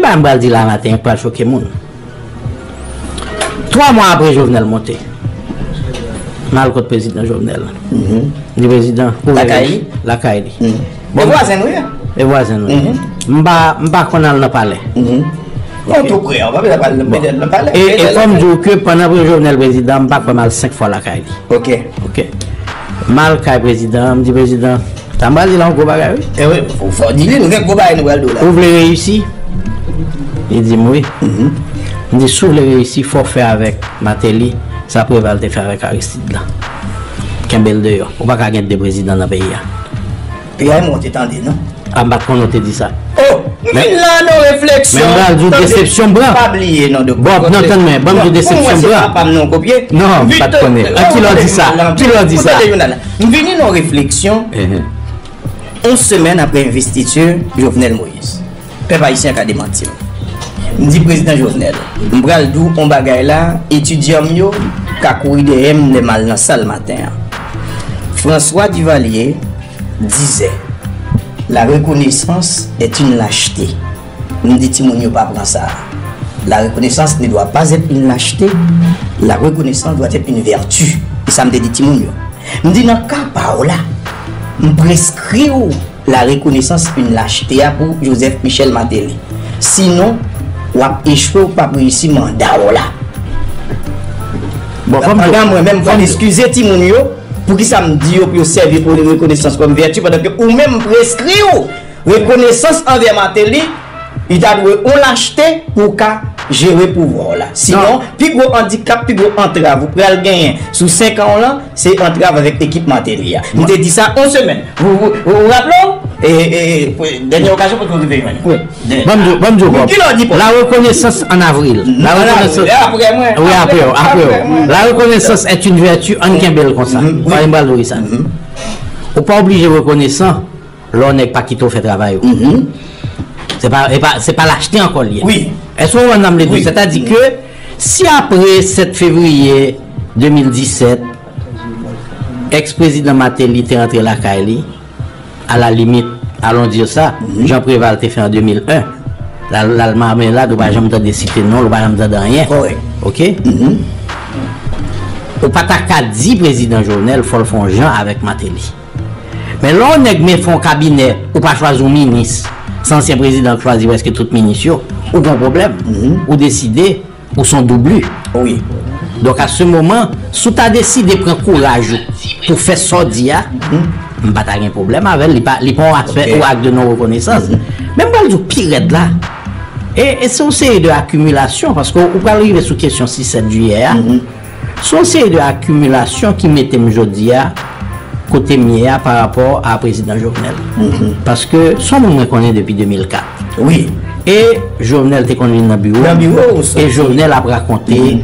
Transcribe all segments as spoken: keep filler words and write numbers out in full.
A, m pral di la maten, pral choke moun. Twa mwa apre Jovenel monte, m al kot prezidan Jovenel. M di, prezidan, ou vle lakay li? Lakay li. Bon, e vwazen nou ye. E vwazen nou ye. M pa, m pa konn al nan palè. Bon, tou pre, ou pa bezwen pral nan palè. E, e fò m di w ke pandan Jovenel prezidan, m pa kwè m al senk fwa lakay li. Ok. Ok. M al kay prezidan, m di, prezidan, sa m pral di la yon gwo bagay, wi. E wi, fò, fò di li, nou gen gwo bagay nou pral di w la. Ou vle reyisi? Li di m wi. M di, si w vle reyisi, fò w fè avèk Martelly sa Preval te fè avèk Aristide la. Kenbe l deyò. Ou pa ka gen de prezidan nan peyi a. Peyi a, mwen te tande, non? A, m pa t konnen w te di sa. Oh, m vin la nan refleksyon. Men m pral di w desepsyon m pran. Pa bliye non, doktè. Bon, non, tann mwen, ban m di w desepsyon m pran. Pou mwen se papa m non kopye. Non, m pa t konnen. An ki lè w di sa? Ki lè w di sa? M vini nan refleksyon. Yon semèn apre envestiti Jovenel Moïse. Pèp ayisyen ka demanti m. M di prezidan Jovenel, m pral di w yon bagay la, etidyan m yo ka kouri dèyè m lè m al nan sal maten an. François Duvalier disait, la reconnaissance est une lâcheté. M di timoun yo pa pran sa. La reconnaissance ne doit pas être une lâcheté. La reconnaissance doit être une vertu. E sa m te di timoun yo. M di nan ka pa w la, m preskri w la reconnaissance une lâcheté a pou Joseph Michel Martelly. Sinon, w ap echwe, w p ap reyisi manda w la. Bon, fò m di w, pandan mwen menm, fò m eskize timoun yo, poukisa m di yo pou yo sèvi pou rekonesans kòm vèti, pandan ke ou menm preskri w rekonesans anvè Martelly, li ta dwe yon lachte pou w ka jere pouvwa w la. Sinon, pi gwo andikap, pi gwo antrav ou pral genyen sou senk an w lan, se antrav avèk ekip Martelly a. M te di sa yon semèn. Ou, ou, ou, ou raple w? E, e, e, dènye okazyon pou nou rive jwenn. Wi. Ban m di w, ban m di w, Bob. Ki lè w di pou? La reconnaissance en avril. La reconnaissance. Apre mwen. Wi, apre w, apre w. La reconnaissance est une vertu, ann kenbe l konsa. Wi. Pale m pral wi sa. Ou pa oblije rekonesan lè yon nèg pa kite w fè travay ou. Se pa, se pa, se pa lachte ankò l ye. Wi. Èske w konprann sa m vle di w? Sètadi ke si apre sèt fevriye de mil disèt, èks prezidan Martelly te rantre lakay li, à la limite, allons dire ça, jan Préval te fè an de mil en, l al, l al Marmelad, ou pa janm tande site non l, ou pa janm tande anyen. Kòrèk. Oke? Ou pa ta ka di prezidan Jovenel fò l fè yon jan avèk Martelly. Men lè yon nèg men fè yon kabinè, ou pa chwazi yon minis, se ansyen prezidan k chwazi prèske tout minis yo, ou gen yon pwoblèm. Ou deside ou se yon doubli. Wi. Donk, à ce moment, si w ta deside pran kouraj ou pou fè sa w di a, m pa ta gen pwoblèm avè l. Li pa, li pa yon aspè ou ak de non rekonesans. Men m pral di w pi rèd la. E, e se yon seri de akimilasyon, paske ou pral rive sou kesyon sis sèt jiyè a. Se yon seri de akimilasyon ki mete m jodi a kote m ye a pa rapò a prezidan Jovenel. Paske se yon moun mwen konnen depi de mil kat. Wi. E Jovenel te konn vin nan biwo m. Nan biwo w, e Jovenel ap rakonte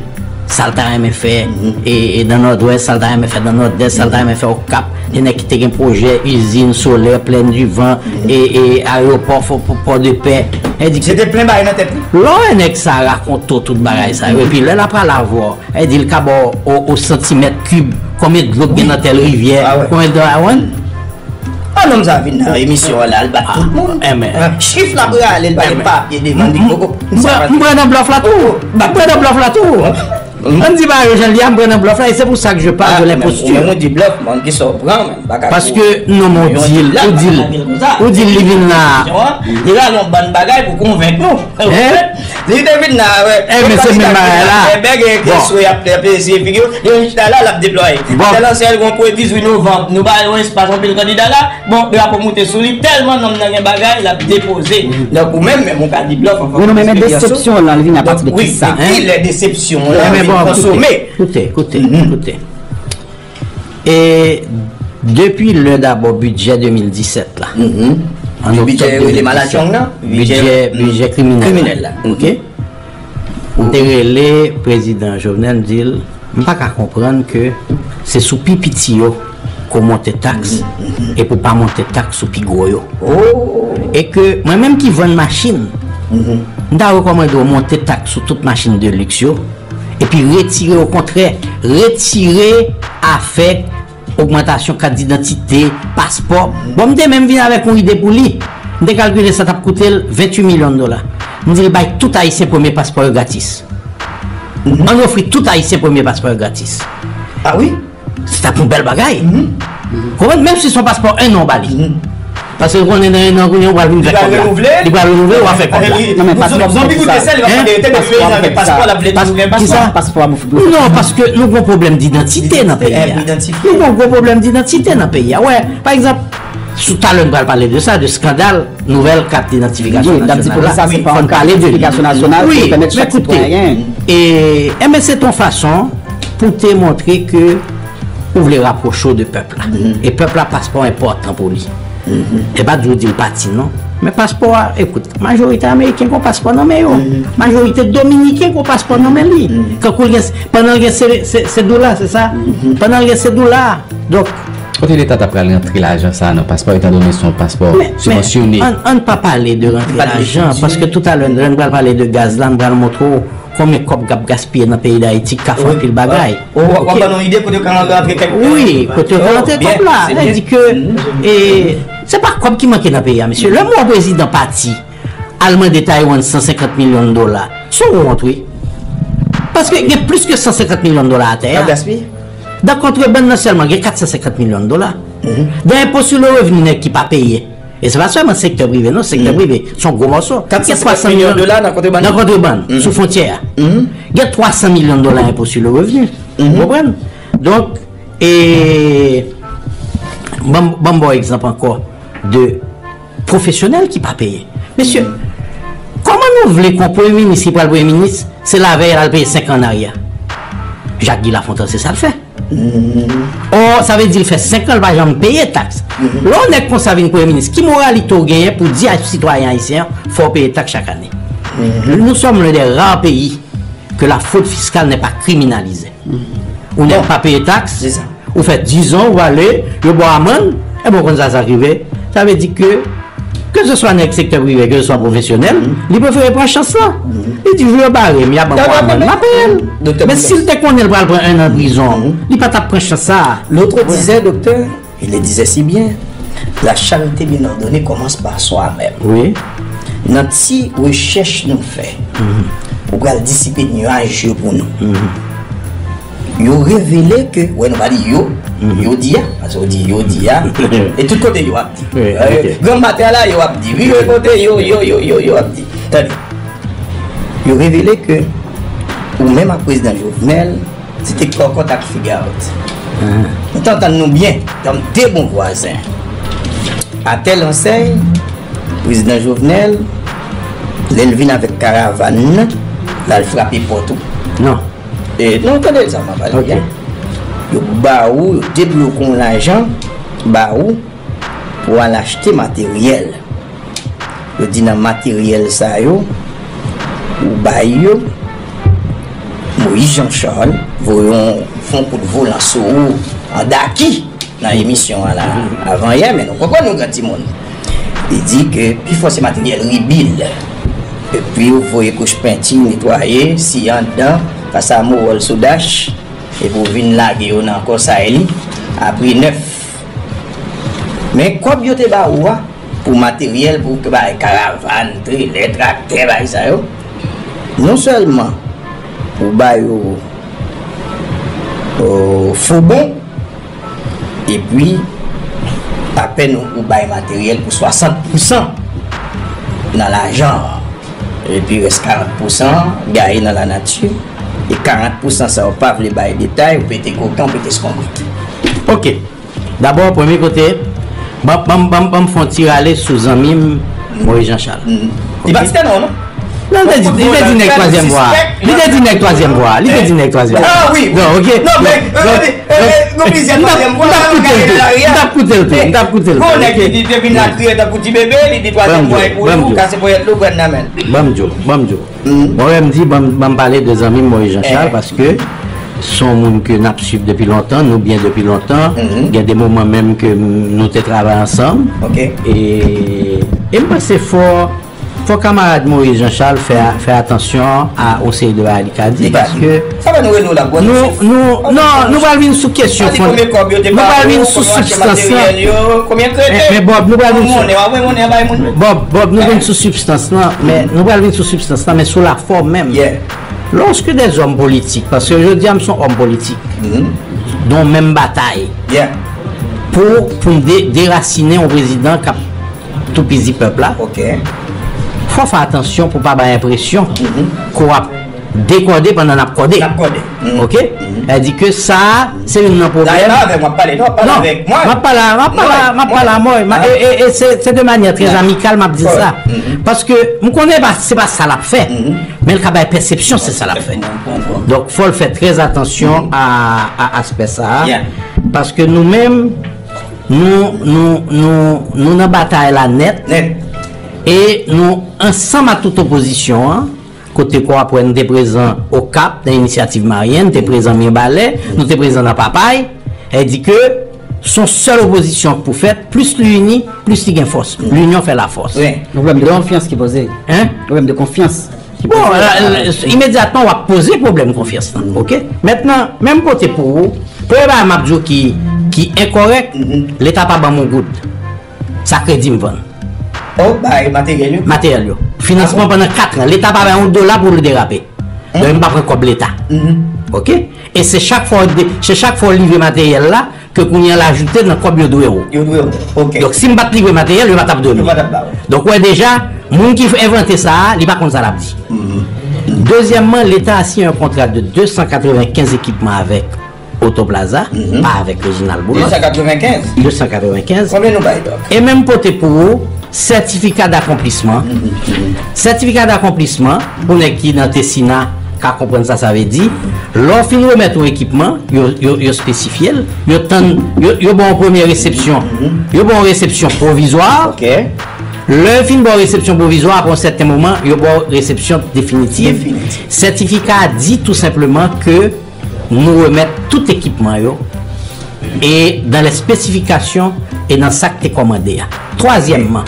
sa l ta renmen fè e, e nan Nòdwès, sa l ta renmen fè nan Nòdès, sa l ta renmen fè Okap. Gen nèg ki te gen pwojè izin solè, Plaine du Vent, e, e ayewopò, fò, pò, pò de pè. E di, se te plen bagay nan tèt li. Lè w wè nèg sa rakonte w tout bagay sa yo, epi lè l ap pale avè w, e di l ka ba w o, o santimèt kib, konbyen dlo k gen nan tèl rivyè, konbyen dlo, a wè. An nonm sa vin nan emisyon an la, l bat tout moun. Chif l ap rale, l pa gen papye devan li. M pran nan blòf la tou. M pran nan blòf la tou. Ann di bagay yo jan l ye a, m pran nan blòf la, e se pou sa ke je parle de lenpostir. Ou menm ou di blòf, man, kisa w pran, men, m pa ka. Paske non, men ou di l, ou di l, ou di l li vin la. Li rale yon bann bagay pou konvenk nou. Li te vin la, wè. E men se menm bagay la. Bèg e keswe y ap eseye figi yo. Li chita la, l ap deplwaye. Tèl ansyen, l gon pou dizuit novanm, nou ba yo espas anpil kandida la. Bon, drapo moute sou li, tèlman nonm nan gen bagay, l ap depoze. Donk, ou menm, menm, ou ka di blòf anvan. Wi, non, men, men desepsyon lan, li vin apati de kisa, hein? Kilè desepsyon lan vin konsome? Koute, koute, koute. E depi lè dabò bidjè de mil disèt la. An oktòb de mil disèt, bidjè, bidjè kriminèl la. Oke? M te rele prezidan Jovenel, m di l, m pa ka konprann ke se sou pi piti yo ke w monte taks, epi w pa monte taks sou pi gwo yo. E ke mwen menm ki vann machin, m ta rekòmande w monte taks sou tout machin de luxe yo, epi retire, okontrè, retire afè ogmantasyon kat didantite, paspò. Bon, m te menm vin avèk yon ide pou li. M te kalkile sa t ap koute l venntuit milyon dola. M di l bay tout Ayisyen premye paspò yo gratis. Ann ofri tout Ayisyen premye paspò yo gratis. Ah wi? Se t ap yon bèl bagay. Konprann? Menm si se yon paspò en an w ba li. Paske ou konnen nan en an kounye a ou pral vin fè kòb la. Li pral renouvle, w a fè kòb la. Non, men paspò pou fè sa. Paspò pou fè sa. Kisa? Non, paske nou gen yon pwoblèm didantite nan peyi a. Nou gen yon gwo pwoblèm didantite nan peyi a. Wè, pa egzanp, sou talè nou pral pale de sa, de skandal nouvèl kat idantifikasyon nasyonal la. Fò n pale de li. Wi, men koute, e, enben se t yon fason pou te montre ke ou vle rapwoche w de pèp la. E pèp la, paspò enpòtan pou li. E pa di w di l pati non. Men paspò a, ekout, majorite ameriken gen paspò nan men yo. Majorite dominiken gen paspò nan men li. Kankou l gen, pandan l gen se, se, se dola, se sa? Pandan l gen se dola. Donk, Kote Leta ta pral rantre lajan sa a nan paspò, etandone se yon paspò sibvansyone? Ann pa pale de rantre lajan, paske toutalè, lè n pral pale de gaz la, m pral montre w konbyen kòb k ap gaspiye nan peyi Dayiti, k ka fè anpil bagay. Ou w ap ban nou ide kote yo ka rantre kèk. Wi, kote yo ka rantre kòb la. Sa vle di ke, e, se pa kòb ki manke nan peyi a, mesye. Lè m wè yon prezidan pati, al mande Taiwan san senkant milyon dola, se yon wont, wi. Paske gen plis ke san senkant milyon dola atè a. Nan kontrebann nan sèlman, gen kat san senkant milyon dola. Nan enpo sou le revni nèg ki pa peye. E se pa sèlman sektè prive, non, sektè prive, se yon gwo mòso. Gen twa san milyon dola nan kontrebann sou fwontyè a. Gen twa san milyon dola enpo sou le revni. Ou konprann? Donk, e, ban m, ban m ba w egzanp ankò de pwofesyonèl ki pa peye. Mesye, kòman nou vle ke yon premye minis ki pral premye minis, se lavèy l al peye senk an an aryè? Jak Gi Lafontan, se sa l fè. Ò, sa vle di l fè senk an l pa janm peye taks. Lè yon nèg konsa vin premye minis, ki moralite w genyen pou di a sitwayen ayisyen an, fò w peye taks chak ane? Nous sommes l'un des rares pays que la fraude fiscale n'est pas criminalisée. Ou nèg pa peye taks, ou fè dizan, ou ale, yo ba w amann, ebyen w konn sa, sa k rive. Sa vle di ke, ke se swa nèg sektè prive, ke se swa pwofesyonèl, li prefere pran chans la. Li di, jou yo bare m, y a ban m yon amann, m a peye l. Men si l te konnen l pral pran en an prizon, li pa t ap pran chans sa a. L'autre disait, docteur, il le disait si bien, la charité bien ordonnée commence par soi-même. Wi. Nan ti rechèch nou fè, ou pral disipe nyaj yo pou nou. Yo revele ke, wè, nou pa di yo, yo di a, paske ou di yo di a, e tout kote yo ap di. Granm maten la, yo ap di. Wi, yo kote yo, yo, yo, yo, yo ap di. Tande. Yo revele ke ou menm ak prezidan Jovenel, se te kòkòt ak figa yo te. Nou te antann nou byen, kòm de bon vwazen. Atè Lansèy, prezidan Jovenel, lè l vin avèk karavàn nan, l al frape pòt ou. Non. E, non, tande sa m ap pale byen. Yo ba ou, yo debloke yon lajan, ba ou, pou al achte materyèl. Yo di nan materyèl sa yo, ou bay yo, Moïse Jean Charles voye yon, fè yon kout volan sou ou, an daki, nan emisyon an la, avan yè, men nou konprann nou gran timoun. Li di ke pifò se materyèl ribil. Epi yo voye kouch penti, netwaye, siye anndan, pase a mowòl sou dach, epi w vin lage yo nan kòsay li, a pri nèf. Men kòb yo te ba ou a, pou materyèl, pou bay karavàn, trelè, traktè, bay sa yo, non sèlman ou ba yo, euh, fo bon, epi apèn ou, ou bay materyèl pou swasant pousan nan lajan an. Epi rès karant pousan gaye nan lanati. E karant pousan sa yo pa vle bay detay, ou pete koken, ou pete eskonbrit. Ok. Dabò, premye kote, ban, ban, ban, ban m fè yon ti rale sou zanmi m, Moïse Jean Charles. Li pa site non, non? Non, li te di, li te di nèg twazyèm vwa. Li te di nèg twazyèm vwa. Li te di nèg twazyèm vwa. Ah wi, wi. Non, ok. Non, men, euh, euh, euh, gon plizyè twazyèm vwa, m t ap koute l tou. M t ap koute l tou. M t ap koute l tou. Gon nèg ki di, depi l nan kriye tankou ti bebe, li di twazyèm vwa e pou li, ou kase ponyèt li, ou pran nan men l. Ban m di w, ban m di w. Mwen menm di, ban m, ban m pale de zanmi m Moïse Jean Charles, paske se yon moun ke n ap swiv depi lontan, nou byen depi lontan. Gen de moman menm ke m, nou te travay ansanm. E, e m panse fò, Fò kamarad Moïse Jean Charles fè, fè atansyon a yon seri de bagay li ka di, paske nou, nou, non, nou pral vin sou kesyon fon-, nou pral vin sou sibstans lan. Men, men Bob, nou pral vin sou, Bob, Bob, nou vin sou sibstans lan, men nou pral vin sou sibstans lan, men sou lafòm menm. Lorsque des hommes politiques, paske jodi a m se yon òm politik, nou menm batay pou, pou n de-, derasinen yon prezidan k ap toupizi pèp la. Fò fè atansyon pou pa bay enpresyon ke w ap dekòde pandan n ap kòde. N ap kòde. Oke? Sa di ke sa a, se youn nan pwoblèm. Dayè, pa avè m w ap pale, non, w ap pale avèk mwen. M ap pale, m ap pale, m ap pale a mwen. E, e, e se, se de manyè trè amikal m ap di sa. Paske m konnen pa, se pa sa l ap fè. Men l ka bay pèsepsyon se sa l ap fè. Donk, fò l fè trè atansyon a, a aspè sa a. Paske nou menm, nou, nou, nou, nou nan batay la nèt. E nou ansanm ak tout opozisyon an, kote ke w ap wè nou te prezan Okap nan Inisyativ Maryen, nou te prezan Mibalè, nou te prezan nan Papay, e di ke se yon sèl opozisyon k pou fèt, plis li ini, plis li gen fòs. Linyon fè lafòs. Yon pwoblèm de konfyans ki poze. Yon pwoblèm de konfyans ki poze. Bon, imedyatman w ap poze pwoblèm konfyans lan. Oke? Mentnan, menm kote pou ou, premye bagay m ap di w ki, ki enkòrèk, Leta pa ban m yon goud. Sa kredi m vann. Oh, bay materyèl yo. Materyèl yo. Finansman pandan kat an. Leta pa bay yon dola pou l derape. Donk, m pa pran kòb Leta. Oke? E se chak fwa, se chak fwa w livre materyèl la, ke kounye a l ajoute nan kòb yo dwe w. Yo dwe w. Oke. Donk, si m pa t livre materyèl, yo pa t ap dwe m. Yo pa t ap ba w. Donk, w wè deja, moun ki envante sa a, li pa konn sa l ap di. Dezyèmman, Leta a siyen yon kontra de de san katrevenkenz ekipman avèk Oto Plaza, pa avèk Reginald Boulos. De san katrevenkenz? De san katrevenkenz. Konbyen nou bay, Dòk? E menm pote pou ou, sètifika dakonplisman. Sètifika dakonplisman, pou nèg ki nan Tesina ka konprann sa sa vle di, lè w fin remèt yon ekipman, yo, yo, yo espesifye l, yo tann, yo, yo ba w yon premye resepsyon. Yo ba w yon resepsyon pwovizwa. Lè yo fin ba w resepsyon pwovizwa, apre yon sèten moman, yo ba w resepsyon definitif. Sètifika a di tou senpleman ke nou remèt tout ekipman yo e dans les spécifications e nan sa k te kòmande a. Twazyèmman,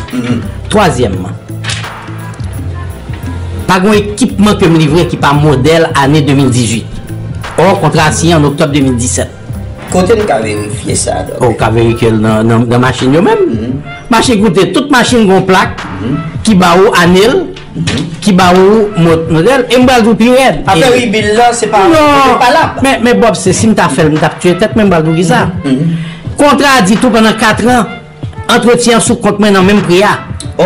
twazyèmman, pa gen ekipman ke m livre ki pa modèl ane de mil dizuit. Or, kontra a siyen an oktòb de mil disèt. Kote n ka verifye sa, Dòk? Ou ka verifye l nan, nan, nan machin yo menm. Machin koute, tout machin gen yon plak ki ba ou ane l, ki ba ou mo-, modèl, e m pral di w pi rèd. Afè rebuild la, se pa, se pa la. Men, men Bob, se si m ta fè l, m t ap tiye tèt mwen, m pral di w kisa. Kontra a di tou pandan kat an, antretyen an sou kont mwen nan menm pri a.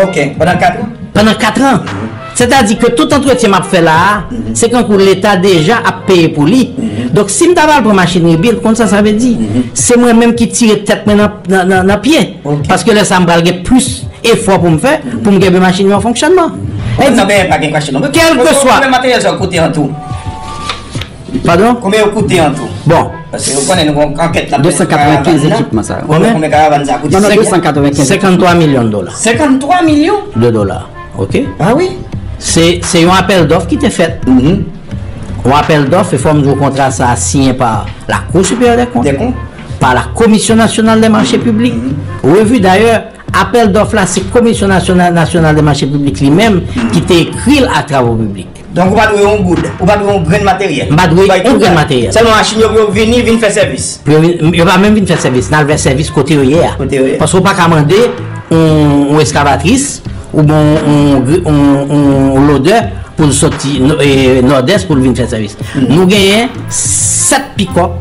Oke, pandan kat an? Pandan kat an. Sètadi ke tout antretyen m ap fè la a, se kankou Leta deja ap peye pou li. Donk, si m ta pral pran machin rebuild, konn sa sa vle di? Se mwen menm ki tire tèt mwen nan, nan, nan, nan pye. Paske lè sa a, m pral gen plis efò pou m fè pou m kenbe machin yo an fonksyònman. Kèlkeswa. Konbyen materyèl sa koute an tou? Padon? Konbyen yo koute an tou? Bon. Paske ou konnen nou gen yon ankèt n ap fè sou karavàn nan. De san katrevenkenz ekipman sa yo. Konbyen? Konbyen karavàn sa koute? Non, non, de san katrevenkenz. Senkanntwa milyon dola. Senkanntwa milyon? De dola. Oke? Ah wi. Se, se yon apèl dòf ki te fèt. Yon apèl dòf, e fò m di w kontra sa a siyen pa la Cour supérieure des comptes, pa la Commission nationale des marchés publics. Ou wi, dayè, apèl dòf la, se Komisyon Nasyonal, Nasyonal de Mache Piblik li menm ki te ekri l a Travo Piblik. Donk, ou pa dwe yon goud, ou pa dwe yon grenn materyèl. M pa dwe yon grenn materyèl. Sèlman machin yo pou yo vini, vin fè sèvis. Pou yo vin, yo pa menm vin fè sèvis, n al fè sèvis kote yo ye a. Kote yo ye. Paske ou pa ka mande yon, yon eskavatris oubyen yon, yon, yon, yon lodè pou l soti Nò-, e, Nòdès pou l vin fè sèvis. Nou genyen sèt pikòp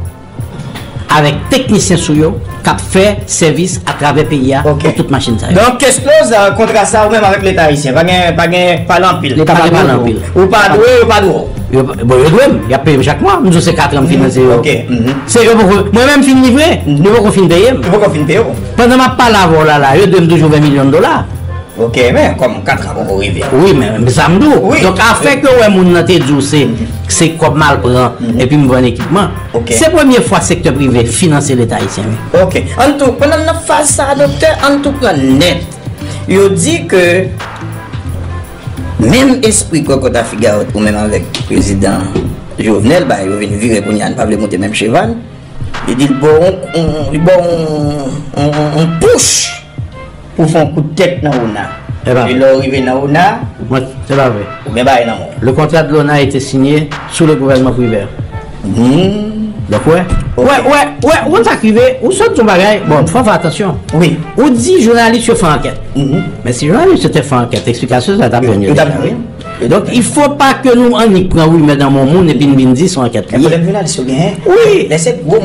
avèk teknisyen sou yo k ap fè sèvis atravè peyi a pou tout machin sa yo. Donk, Kesclose, kontra sa ou menm avèk Leta ayisyen, pa gen, pa gen pale anpil. Leta pa pale anpil. Ou pa dwe, yo pa dwe w. Yo, bon, yo dwe m, y ap peye m chak mwa, m di w se kat an m finanse yo. Se yo poko, mwen menm fin livre, yo poko fin peye m. Yo poko fin peye w. Pandan m ap pale avè w la, la, yo dwe m toujou ven milyon dola. Ok, men kòm kat an poko rive. Wi, men, men sa m di w. Donk, afè ke w wè moun nan te di w se, se kòb m al pran, epi m vann ekipman. Se premye fwa sektè prive finanse Leta ayisyen, wi. Ok. Ann tou, pandan n nan faz sa a, doktè, ann tou pran nèt. Yo di ke menm espri kòkòt a figawòt ou menm avèk prezidan Jovenel, ba yo vin vire kounye a, n pa vle monte menm cheval. Li di l ba w yon, yon, li ba w yon, yon, yon, yon pouch pou fè yon kout tèt nan Ona. E pa vre. Lè w rive nan ona, mwen, se pa vre. Ou gen bagay nan men w. Le contrat de l'ona a été signé sous le gouvernement Privert. Hmm. Donk, wè, wè, wè, wè, ou konn sa k rive, ou sot di yon bagay, bon, fò fè atansyon. Wi. Ou di jounalis yo fè ankèt. Men si jounalis yo te fè ankèt, eksplikasyon sa t ap jwenn yo deja, wi. Donk, il faut pas que nou annik pran rimè nan men yon moun epi n vin di se yon ankèt li ye. Pwoblèm jounalis yo genyen. Wi. Lè se gwo